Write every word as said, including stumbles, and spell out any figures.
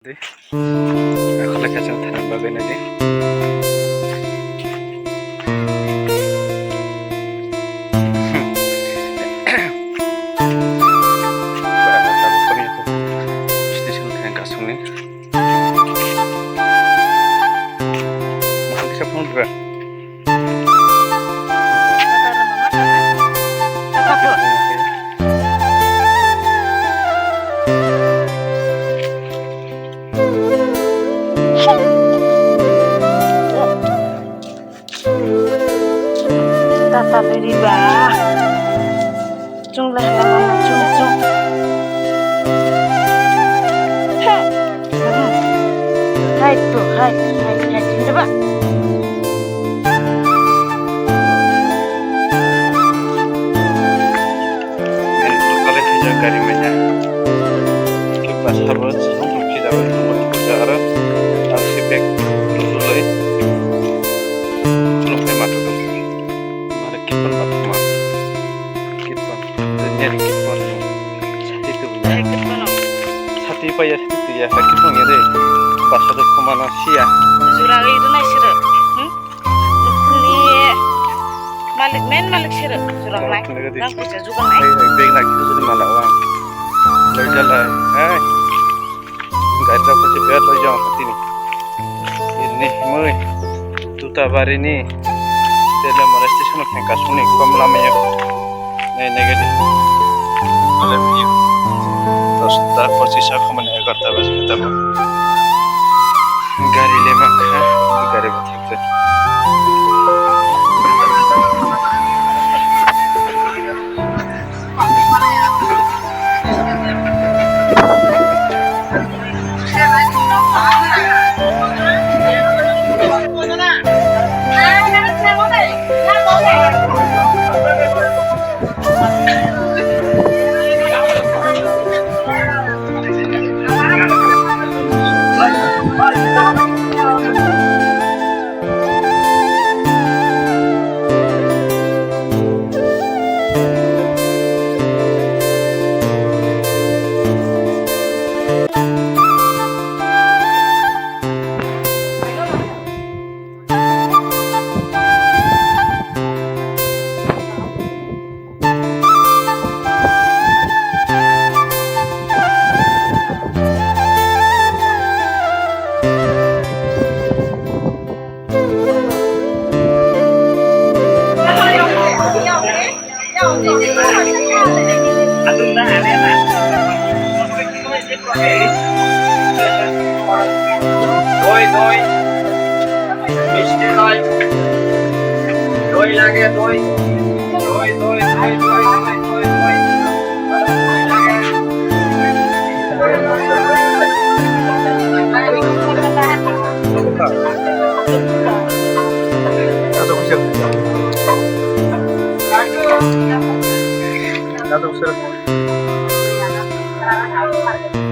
Di. Akholai kachang thani bagwi nai di. Bara tabuk kami aku. Station thang kasungni. Mahang kisa phone dra. Tata le riba. Chung le hala mama chung chung. Hai tu, hai, hai, hai, riba. Local-e sijak gari manya. Khe basa bo chwng sijak aro ang se bag rwlwi. Chwng phai ma thok. Mare kipon ma thok ma. Kipon. Dunia ni kipon. Sati tu. Sati pa ya, sati tu ya. Kipon ya de. Basa do khoma na siya. Jura gai rwnai siro. Hmm? Nukhungni malik, main malik sero, jurang lai. Nang kucha jugang lai. Ai, ai, bag nak itu jadi malah, wah. Lai jalai. Hai. Gari rok kucha biar lai jang hati ni. Ini, mui. Tuta bari ni. Tele mara station of kasung ni kom lama ya. Nai, nai gari. Male video. Dos ta pochis a khomani egarta baje ta. Gari le mankha, gari bo thepjak. Doi, doi. Misti doi. Doi lage, doi. Doi, doi, doi, doi, doi, doi, doi. Doi lage. Doi lage.